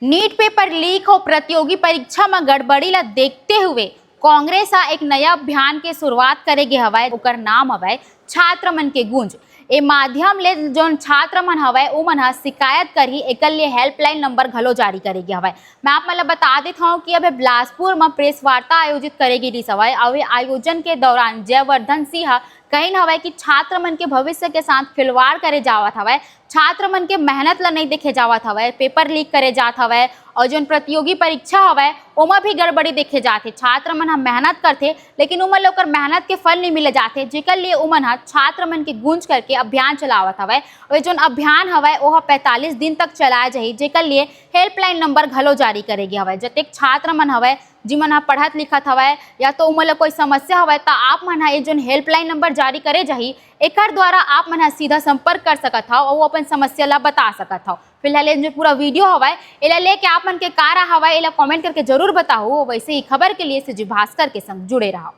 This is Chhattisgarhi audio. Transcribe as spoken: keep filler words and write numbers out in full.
नीट पेपर लीक अउ प्रतियोगी परीक्षा म गड़बड़ी ला देखते हुए कांग्रेस ह एक नया अभियान के शुरुआत करे गे हवय, ओकर नाम हवय छात्र मन के गूंज। ए माध्यम ले जोन छात्र मन हवय, उमन ह शिकायत करही, एकर लिए हेल्पलाइन नंबर घलो जारी करे गे हवय। मैं आप मन ल बता देत हव कि अभी बिलासपुर म प्रेस वार्ता आयोजित करे गे रिहिस हवय, अउ ए आयोजन के दौरान जयवर्धन सिंह ह कहिन हवय कि छात्र मन के भविष्य के साथ खिलवाड़ करे जावत हवय, छात्र मन के मेहनत ल नइ देखे जावत हवय, पेपर लीक करे जात हवय, अउ जोन प्रतियोगी परीक्षा हवय, ओमा भी गड़बड़ी देखे जाथे। छात्र मन ह मेहनत करथे, लेकिन उमन ल ओकर मेहनत के फल नइ मिले जाथे, जेकर लिए उमन ह छात्र मन के गूंज करके अभियान चलावत हवय। अउ ये जोन अभियान हवय, ओह पैंतालीस दिन तक चलाए जाही, जेकर लिए हेल्पलाइन नंबर घलो जारी करे गे हवय। जतेक छात्र मन हवय, जिमन ह पढ़त लिखत हवय या तो उमन ल कोई समस्या हवय, त आप मन ह ये जोन हेल्पलाइन नंबर जारी करे जाही, एकर द्वारा आप मन ह सीधा संपर्क कर सकत हव अउ अपन समस्या ल बता सकत हव। फिलहाल ये जो पूरा वीडियो हवय, एला लेके आप मन के का राय हवय, एला कमेंट करके जरूर बताहू। वैसे ही खबर के लिए सीजी भास्कर के संग जुड़े रहव।